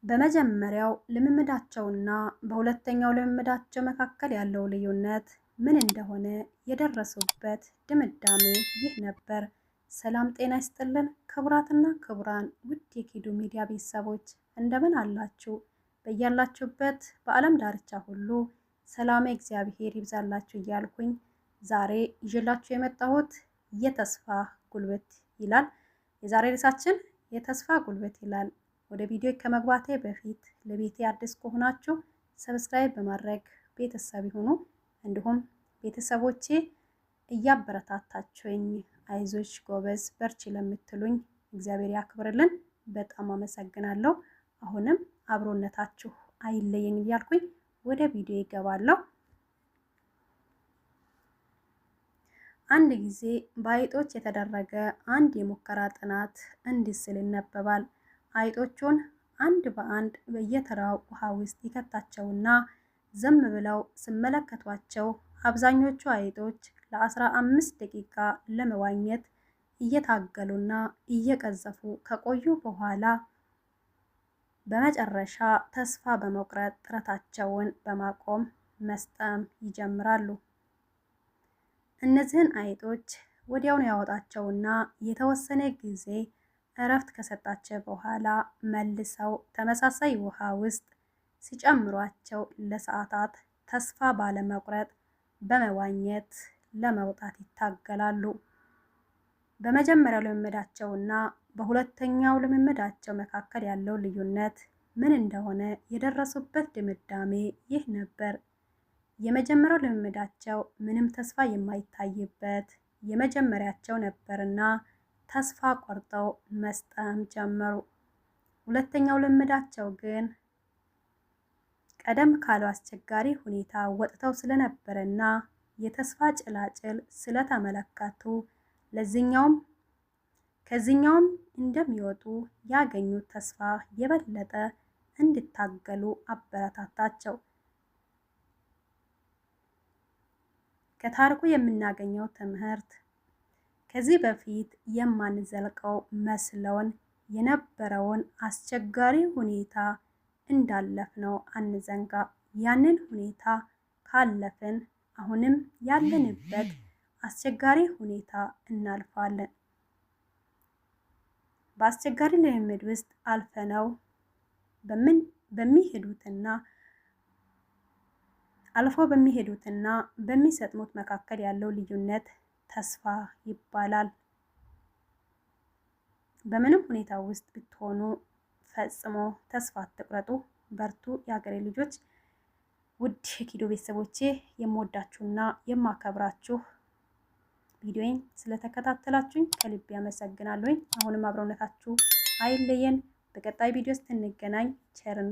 በመጀመሪያው ልምምዳቸውና በሁለተኛው ልምምዳቸው መካከል ያለው ልዩነት ምን እንደሆነ የደረሱበት ድምዳሜ ይህ ነበር። ሰላም ጤና ይስጥልን ክቡራትና ክቡራን ውድ የኪዱ ሚዲያ ቤተሰቦች፣ እንደምን አላችሁ? በያላችሁበት በዓለም ዳርቻ ሁሉ ሰላም እግዚአብሔር ይብዛላችሁ እያልኩኝ ዛሬ ይዤላችሁ የመጣሁት የተስፋ ጉልበት ይላል። የዛሬ ርዕሳችን የተስፋ ጉልበት ይላል። ወደ ቪዲዮ ከመግባቴ በፊት ለቤቴ አዲስ ከሆናችሁ subscribe በማድረግ ቤተሰብ ይሁኑ። እንዲሁም ቤተሰቦቼ እያበረታታችሁኝ አይዞሽ ጎበዝ በርቺ ለምትሉኝ እግዚአብሔር ያክብርልን፣ በጣም አመሰግናለሁ። አሁንም አብሮነታችሁ አይለየኝ እያልኩኝ ወደ ቪዲዮ ይገባለሁ። አንድ ጊዜ በአይጦች የተደረገ አንድ የሙከራ ጥናት እንዲህ ሲል ይነበባል። አይጦቹን አንድ በአንድ በየተራው ውሃ ውስጥ ይከታቸውና ዝም ብለው ሲመለከቷቸው አብዛኞቹ አይጦች ለ15 ደቂቃ ለመዋኘት እየታገሉና እየቀዘፉ ከቆዩ በኋላ በመጨረሻ ተስፋ በመቁረጥ ጥረታቸውን በማቆም መስጠም ይጀምራሉ። እነዚህን አይጦች ወዲያውኑ ያወጣቸውና የተወሰነ ጊዜ እረፍት ከሰጣቸው በኋላ መልሰው ተመሳሳይ ውሃ ውስጥ ሲጨምሯቸው ለሰዓታት ተስፋ ባለመቁረጥ በመዋኘት ለመውጣት ይታገላሉ። በመጀመሪያው ልምምዳቸውና በሁለተኛው ልምምዳቸው መካከል ያለው ልዩነት ምን እንደሆነ የደረሱበት ድምዳሜ ይህ ነበር። የመጀመሪያው ልምምዳቸው ምንም ተስፋ የማይታይበት የመጀመሪያቸው ነበርና ተስፋ ቆርጠው መስጠም ጀመሩ። ሁለተኛው ልምምዳቸው ግን ቀደም ካለው አስቸጋሪ ሁኔታ ወጥተው ስለነበረና የተስፋ ጭላጭል ስለተመለከቱ ለዚህኛውም ከዚህኛውም እንደሚወጡ ያገኙት ተስፋ የበለጠ እንዲታገሉ አበረታታቸው። ከታሪኩ የምናገኘው ትምህርት ከዚህ በፊት የማንዘልቀው መስለውን የነበረውን አስቸጋሪ ሁኔታ እንዳለፍነው አንዘንጋ። ያንን ሁኔታ ካለፍን አሁንም ያለንበት አስቸጋሪ ሁኔታ እናልፋለን። በአስቸጋሪ ልምምድ ውስጥ አልፈነው በሚሄዱትና አልፎ በሚሄዱትና በሚሰጥሙት መካከል ያለው ልዩነት ተስፋ ይባላል። በምንም ሁኔታ ውስጥ ብትሆኑ ፈጽሞ ተስፋ አትቁረጡ። በርቱ የሀገሬ ልጆች። ውድ የኪዶ ቤተሰቦቼ፣ የምወዳችሁና የማከብራችሁ፣ ቪዲዮዬን ስለተከታተላችሁኝ ከልብ ያመሰግናለሁኝ። አሁንም አብሮነታችሁ አይለየን። በቀጣይ ቪዲዮ እስክንገናኝ ቸርን